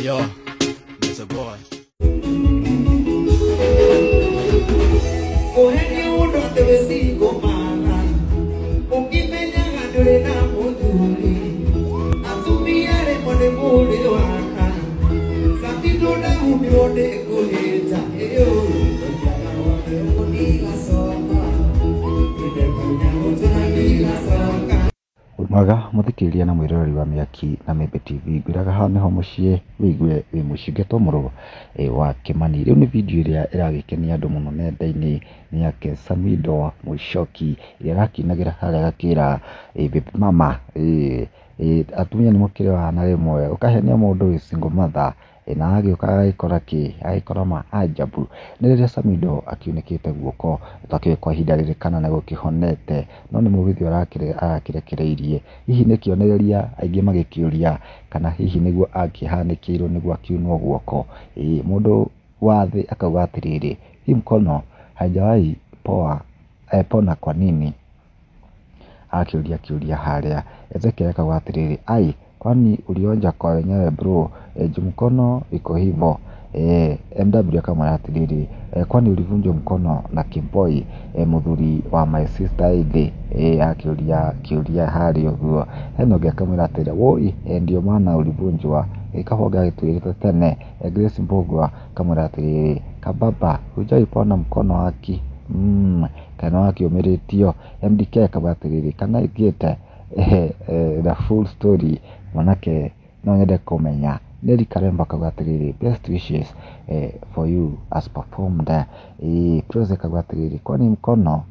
Yo, it's a boy. Ũheni mũndũ atĩ wĩ single mother, ũkĩmenyaga ndũrĩ na mũthuri, atumia rĩmwe nĩ mũrĩ wana, Samido ndahumbirwo nĩ kũhĩta, ĩyo, Wĩ mwega mũthikĩrĩria na mwĩroreri wa Mĩaki na Mĩmbi TV, ngwĩraga haha nĩho mũciĩ wĩigue wĩ mũciĩ ngetwo mũrũ wa Kĩmani. Rĩu nĩ video ĩrĩa ĩragĩkenia andũ mũno nenda-inĩ nĩ yake Samido Mũicoki ĩrĩa arakĩinagĩra harĩa agakĩra baby mama atumia nĩ mũkĩrĩ wana rĩmwe, ũkahenia mũndũ wĩ single mother na agagĩũka agagĩkora kĩ, agagĩkora maajabu. Nĩ rĩrĩa Samido akiunĩkĩte guoko, ũtakĩũĩ kwa ihinda rĩrĩ kana nĩ gũkĩhonete, no nĩ mũgithi arakĩrekereirie. Hihi nĩ kĩonereria aingĩ magĩkĩũria kana hihi nĩguo akĩhanĩkĩirwo nĩguo akiunwo guoko. Ĩĩ mũndũ wa thĩ akauga atĩrĩrĩ, hii mkono haijawahi poa, pona kwa nini? Akĩũria kĩũria harĩa. Ezekiel akauga atĩrĩrĩ, ai kwani ulionja kwa wenyewe bro, juu mkono iko hivo. MW akamwĩra atĩrĩrĩ, kwani ulivunjwa mkono na Kimboi, mũthuri wa my sister ĩthĩ? Akĩũria kĩũria harĩa ũguo. Hena ũngĩ akamwĩra atĩrĩrĩ, woi, ndio maana ulivunjwa, kaba ũngĩagĩtwĩrĩte tene. Grace Mbũgua akamwĩra atĩrĩrĩ, kababa hujai pona mkono waki kana wakĩũmĩrĩtio. MDK akauga atĩrĩrĩ, can I get the full story, manake no nyende kũmenya. Nelly Karembo akauga atĩrĩrĩ, best wishes for you as performed. Prose akauga atĩrĩrĩ, kwani mkono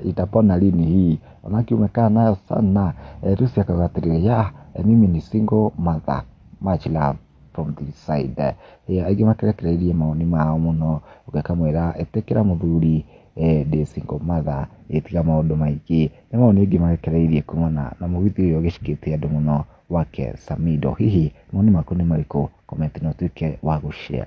itapona lini hii? Manake umekaa nayo sana. Lucy akauga atĩrĩrĩ, yeah, mimi ni single mother, much love from this side. Aingĩ makĩrekereirie mawoni mao mũno, ũngĩ akamwĩra ĩtĩkĩra mũthuri, ndĩ single mother, tiga maũndũ maingĩ. Nĩ mawoni aingĩ marekereirie kumana na mũgithi ũyũ ũgĩcikĩte andũ mũno wake Samido. Hihi mawoni maku nĩ marĩkũ? Comment na ũtuĩke wa gũshare.